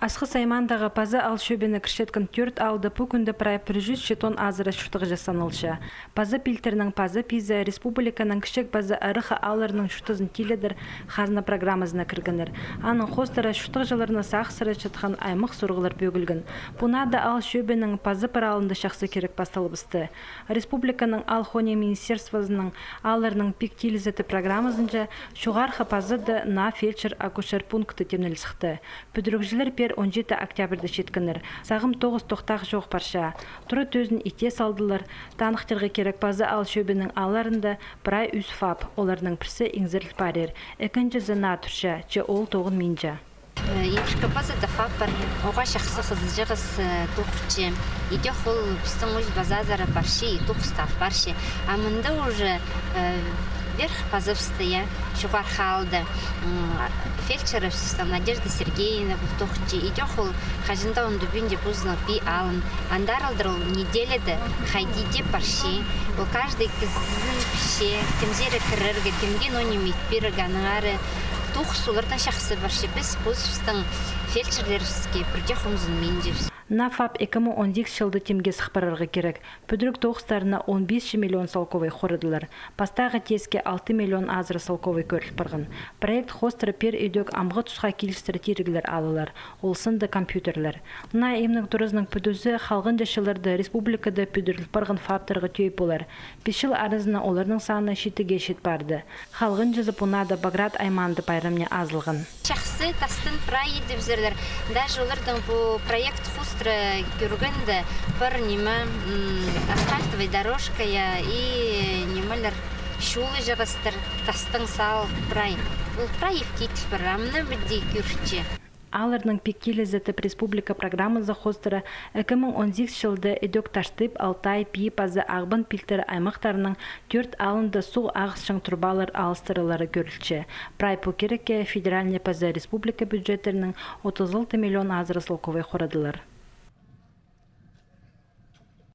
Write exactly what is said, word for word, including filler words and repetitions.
Асхыс аймаандағы паза аал чӧбіне кірчеткен тӧрт аалда пу кӱнде прай пір чӱс читон азыра чуртағҷы саналча. Паза пилтірнің паза пизі республиканың кічіг паза ырах аалларының чуртазын тиледір хазна программазына кіргеннер. Аның хоостыра чуртағҷыларны сағыссыратчатхан аймах сурығлар пӧгілген. Пу наада аал чӧбінің паза пір аалында чахсы кирек пасталыбысты. Республиканың аал хонии министерствозының аалларның пик тилізетті программазынҷа чоғархы пазада наа фельдшер-акушер пункты тимнел сыхты. Пӱдірігҷілер пеер он читі октябрьда читкеннер. Сағам тоғыс тохтағ чоох парча. Тура тӧзін итте салдылар. Таныхтирға кирек, паза аал чӧбінің аалларында прай ӱс ФАП, оларның пірсі иңзеріл парир, ікінҷізі наа турча, че ол тоғынминча. Э, Иңіркі пазада ФАП пар, оға чахсы хызыҷағас, э, тоғынча. Идӧк ол пістің ӱс пазазар парча, и тоғыс таа парча. А мында уже, э, верх пазабыста, я, чоғархы аалда, м, а, фельдшеровство Надежда Сергеевна пол тоғынча. Идӧк ол хаҷан даа ундубинча позының пии аалын. Андар алдыр ол неделяда хайди даа парча. Ол каждый кізізін пілче, кемзер кірерге, кемге но ниме ит пирерге, аннаңар тоғыс олардаң чахсы парча. Піс позыбыстың фельдшерлерібіске пірдее хомзынминчабыс. Наа ФАП ікі муң он сигіс чылда тимге сых парарға кирек. Пӱдіріг тоғыстарына он пис чӱс миллион салковай хорадылар. Пастағы тиеске алты миллион азыра салковай кӧріл парған. Проект хоостыра пеер идӧк амғы тусха килістіре тиріглер алылар. Ол сында компьютерлер. Наа имнің туразының пӱдізі халғанҷы чылларда республикада пӱдіріл парған ФАПтарға тӧӧй полар. Пис чыл аразына оларның саны читіге чит парды. Халғанҷызы пу наада Баграт аймаанда пайрамни азылған. Чахсы, тастын прай идібізерлер. Даже оларның пу проект хоостыра кӧргенде, пір ниме, м, асфальтовай дорожка, я, и нимелер, чулы чағастар, тастаң сал прай. Ол прай ипкитіл пар, амны піди кӧрче. Аалларның пик тилізетті республика программазы хоостыра ікі муң он сигіс чылда идӧк Таштып, Алтай, Пии паза Ағбан пилтірі аймахтарының тӧрт аалында суғ ағысчаң трубалар алыстырылары кӧрілче. Прай пу кирекке федеральный паза республика бюджеттерінің отыс алты миллион азыра салковай хорадылар.